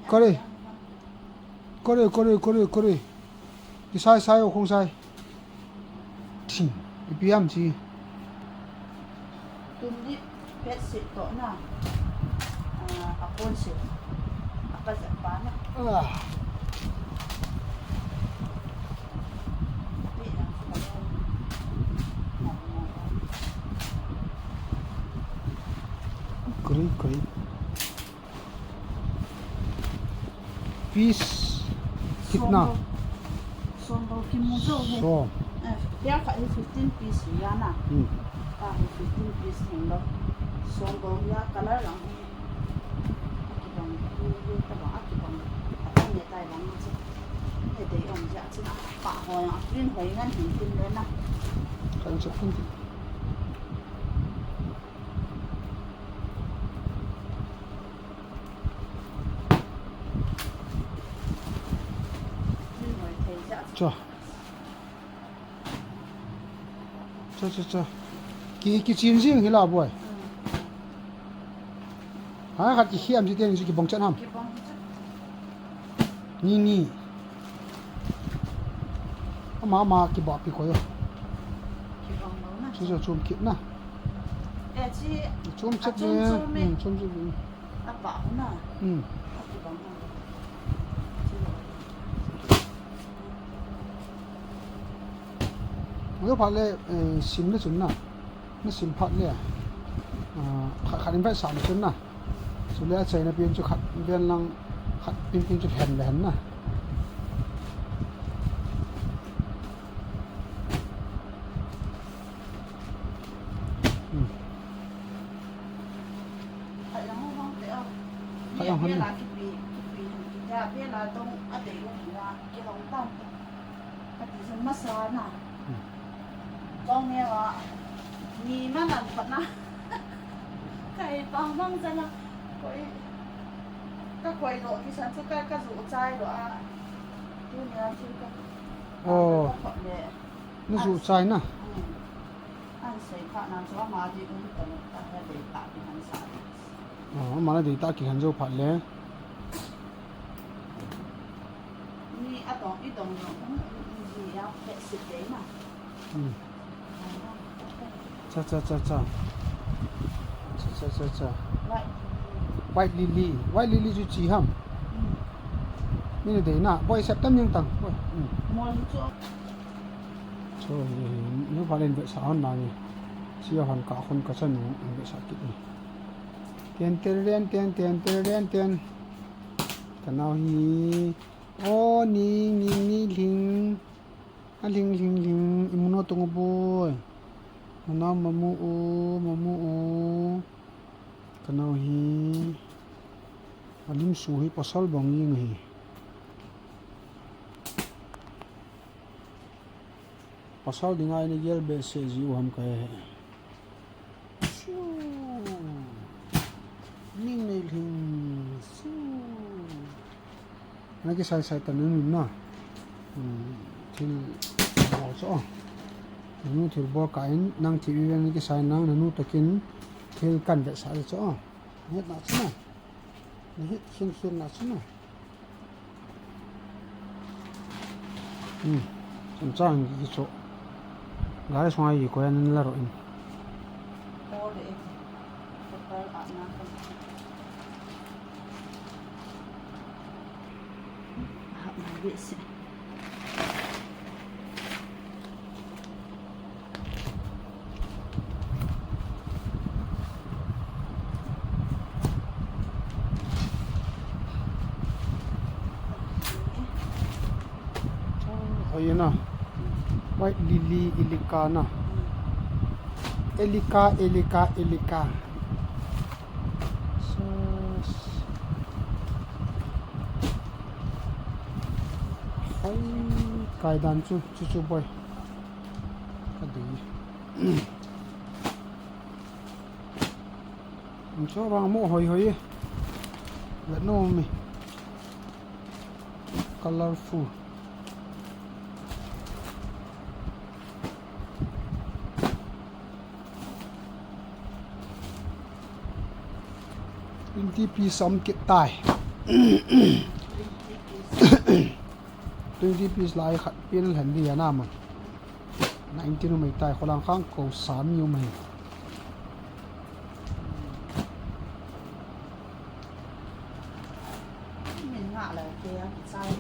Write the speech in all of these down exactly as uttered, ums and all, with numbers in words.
Kore. Kore, kore, kore, kore. Kisai, sai, o khong sai. Thing. Ipi ham chi. Tum di pet sit to na. Ah, a pon sit. A pa sa pa na. Ah. Pi na. Kore, kore. Piece kitna? Som bol. Som bol kimu jo he. Som. Eh, pia khat hi fifteen piece hi ya na. Hmm. Ka hi fifteen piece hi lo. Som bol ya color lang hi. Kibang, kibang, kibang. Atang ne tai lang che. Ne dei om ja che na. Pa ho ya, green hoi ngan hin tin le na. Kan che pun ti. Cha. Cha, cha, cha. Ki, kichin jing hi la boi. Ha, khat kikhiam ji ten ji kibang chan ham. Kibang chan. Ni, ni. Ama, ama, kibah pi ko yo. Kibang lo na. Chu, chu, chum kit na. Eh, chi. Chum chet a chum, ne. Chum, chum, eh. Hmm, chum chet ne. Apa na. Hmm. Kibang na. Chu. Yo phat le, eh, sim le chun na. Na sim phat le. Ah, khat, khat in vet sa le chun na. Chule achaina pen chu khat ven lang, khat pin pin chu lhen lhen na. Hmm. Khat lang hong te a. Khat lang hong. Bia la kipi, kipi, kipi, bia la dong a dei u na, kihong tam. Kati jong masa na. Hmm. Jong ne wa. Ni ma nan khat na. Kai pa mang jana. Koi. Ka koi lo kisan chu ka, ka ju chai lo a. Tu ni a chu ka. Oh. Ka koi le. Na ju chai na. Hmm. An sei kha nan chu ama di um ta lo ta ha dei ta ki han sa. Oh, ama na dei ta ki han jo phat le. Ni a dong, i dong dong, um, um, um, ji ya, pet sit dei ma. Hmm. Cha, cha, cha, cha. Cha, cha, cha, cha. White. White lily. White lily chu chi ham. Hmm. Ni dei na. Boi sep tam ning tang. Boi. Hmm. Mo ni chu. Chu, ni, ni, ni ba len ve sa hon na ni. Si hon ka hon ka chan ni ve sa kit ni. Ten, ten, ten, ten, ten, ten, ten, ten. Ka nau hi, o, ning, ning, ning, lhing. A lhing, lhing, lhing. I mu nom tong u boi. Ka nau mamu u, mamu u. Ka nau hi. A lim su hi pasal bang ing hi. Pasal dinga ina gel behseh ji u ham kahe. Su. Ning nei lhing. Su. Na kisai sai ta nanu na. Hmm, thil bol chu. Nanu thil bol kah in nang thil i ven na kisai nang nanu tokin thil kan vetsah le chu. Na het na chu na. Na het khin khin na chu na. Hmm. Chemcha ang kicho. Gari sunga ikoi a nala ro in. Hoi na. White lily, Elica na. Elica, Elica, Elica. Sus. Hoi, kai dan chu, chu chu boi. Ka dei. Chu bang mo hoi hoi. Vet nom mi. Colorful. Twenty piece om kit tai. Twenty piece lai khat pin hen di ana man. Nineteen umei tai, kholang khang ko sami umei. Min ngah le ke a kichai.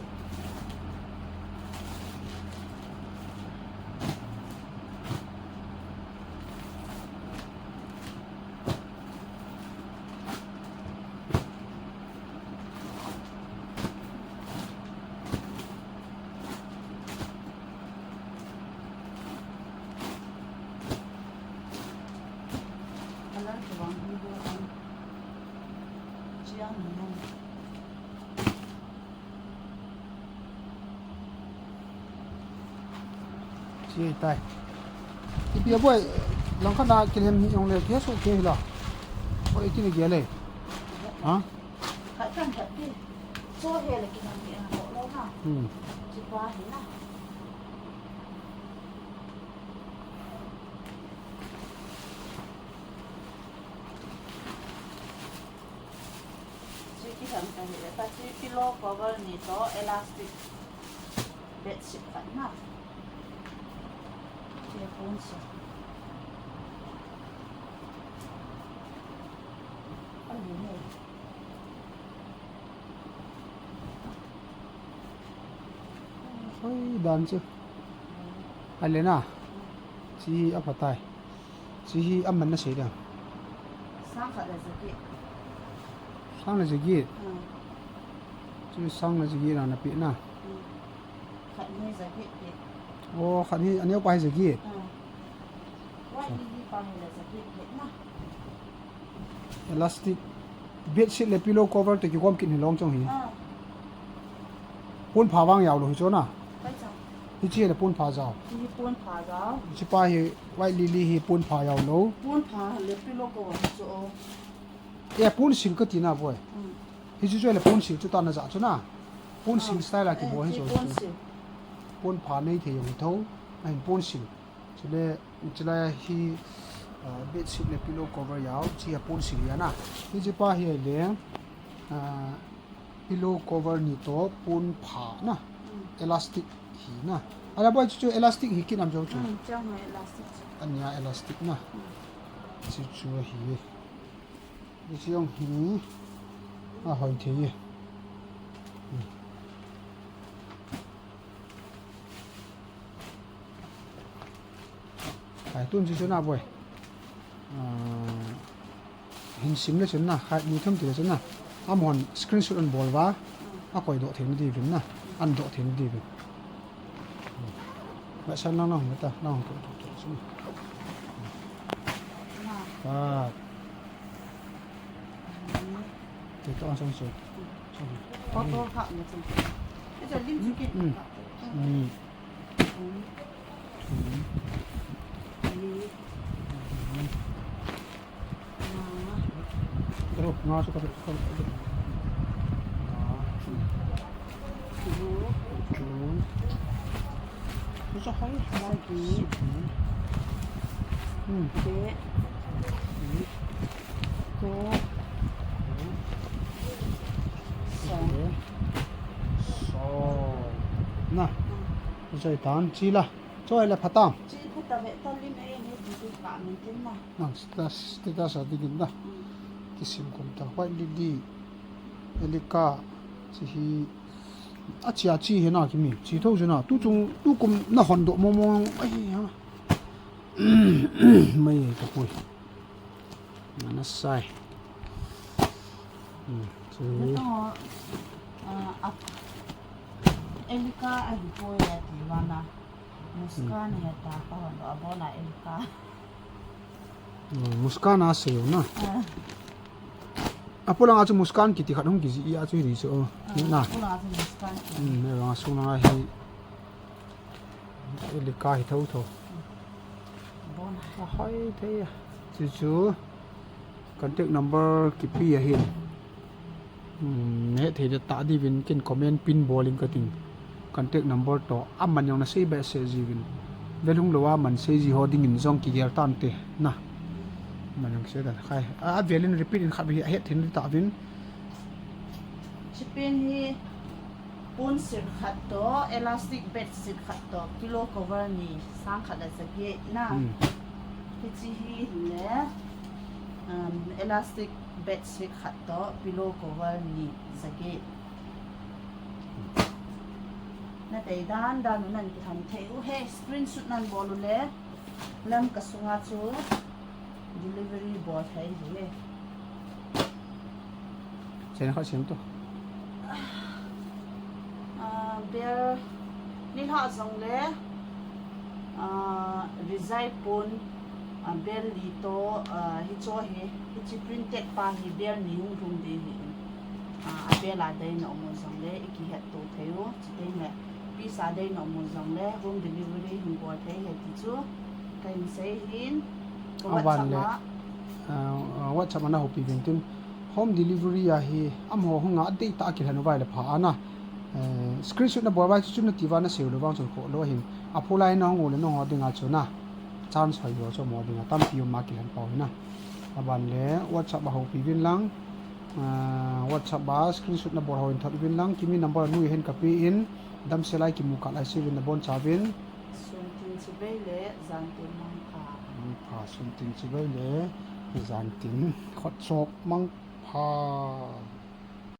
Ala kibang hi bo an. Chiang ni. Chi tai. Ipi a boi, langkhat na kilhem hi jong le, kei so kei la. Oi, kei ni kei le. Ha? Khat kan khat di. So he le kilhem hi a ho lo na. Hmm. Chi pa hi na. Chi kiham ka hi, ta chi pillow cover ni toh elastic bedsheet khat na. Chi pon si. Ani nei. Hoi dan chu. Ale na. Chi a phatai. Chi hi aman na sei ding. Sang khat le jaget. Sang le jaget. Hmm. Chu sang le jaget na na pe na. Hmm. Khat ni jaget pe. Oh, khat ni aneo pa hi jaget. Hmm. White ni hi pa hi le jaget pe na. Elastic. Bedsheet le pillow cover te kikom kit hi long chong hi. Ah. Pon pha vang jao lou hi chu na. Pai cha. Hichi le pon pha jao. Hi pon pha jao. Hichi pa hi White Lily hi pon pha jao lou. Pon pha le pillow cover chu. E pon sil kati na boi. Hmm. Hichi chu le pon sil chu ta na ja chu na. Pon sil style a kibo hi chu. Pon sil. Pon pha nei thei jong tho. Ahin pon sil. Chule, chule hi, ah, bedsheet le pillow cover jao, chi a pon sil hi ana. Hichi pa hi le, ah, pillow cover ni toh pon pha na. Mm. Elastic hi na. Ala boi chu, chu elastic hi kinam jong chu. Mm, chang ho elastic chu. Ania elastic na. Mm. Chi chu hi. Hichi jong hi. A hoi thei e. Hmm. Ai, tun chi chu na boi. Ah, hin sim le chun na, khat ni thum ti le chun na. Amahon screenshot an bol uva. A koi doh thei na diuvin na. An doh thei na diuvin. Ba san lang na hung ta, na hung tu tu tu. Ah. Te to an sang so. Ko to kha mo chang. Acha lim chu kit. Mm. Mm. Mm. Mm. Nga. Terus nga chu ka, ka, ka. Nga. Chu. Chu. Chu sa hai. Sagi. Hmm. Te. Hmm. Ko. Hmm. Song. Song. Na. Hmm. Chu sai tan chi la. Chu ai la phatam. Chi phatam ve ta lim e ni ti ti ka min tin na. Nang status, status a dingin na. Hmm. Kisim kum ta. White Lily. Elika. Chi hi. A chi a chi hi na kimi. Chi tho chu na. Tu chung, tu kum na hon doh mong mong. Ai ha. Mai ka pui. Na na sai. Hmm. Chu. Na to, ah, ap-, Elika a hi poi a ti va na. Muskan he ta ka hon doh a bon a Elika. Hmm, Muskan a sei u na. Ah. A polang a chu Muskan kiti khat hung kiji a chu hi di chu. Ah, na. Polang a chu Muskan kiti. Hmm, ne vang a sung na hi. Elika hi tho tho. Bon. A hoi thei a. Chu chu. Contact number kipe ahin. Hmm, nahet thei ta diuvin ken comment pin bol in kating. Contact number toh aman jong na sei behseh jiuvin. Vel hung lou a man sei ji ho dingin jong kigel tante na. Man jong sei dan khai. A, a vel in repeat in khat hi ahet thei ta uvin. Hiche pen hi pon set khat toh, elastic bed set khat toh, pillow cover ni, sang khat le jaget na. Hmm. Hiche hi le, um, elastic bed set khat toh, pillow cover ni, jaget. Na dei dan dan u nan kilhen thei u he, screenshot nan bol u le, Lamka sunga chu delivery bol thei hi e. Chen khat sem to. Ah, bel nilhah jong le, ah, rizai pon, ah, bel li toh, ah, hicho hi, hiche printed pa hi bel ni hung lhung ding hi in. Ah, abel a dei na um u jong le, i kihet to thei u, chuteng le, piece a dei na um u jong le, home delivery hin bol thei hi ti chu, ka hin sei hin, ka Aban WhatsApp le, a. Ah, ah, WhatsApp a na houpi vin tin, home delivery a hi, amaho hung a dei ta kilhen u vai le pha ana. Eh, screenshot na bol vai chu, chu na ti va na sei u le vang chun kho lo hin. A phu lai na hung u le nangho dinga chu na. Chance hoi ho chu mo dinga, tampi um a kilhen pau hi na. Aban le, WhatsApp a houpi vin lang. Ah, WhatsApp a screenshot na bol ho in thot vin lang, Kimi number nu hin ka pe in, damsel a kimu kah lai se vin na bon chavin. Suntin chibai le, jantin mangpha. Mangpha, suntin chibai le, jantin khotchok mangpha.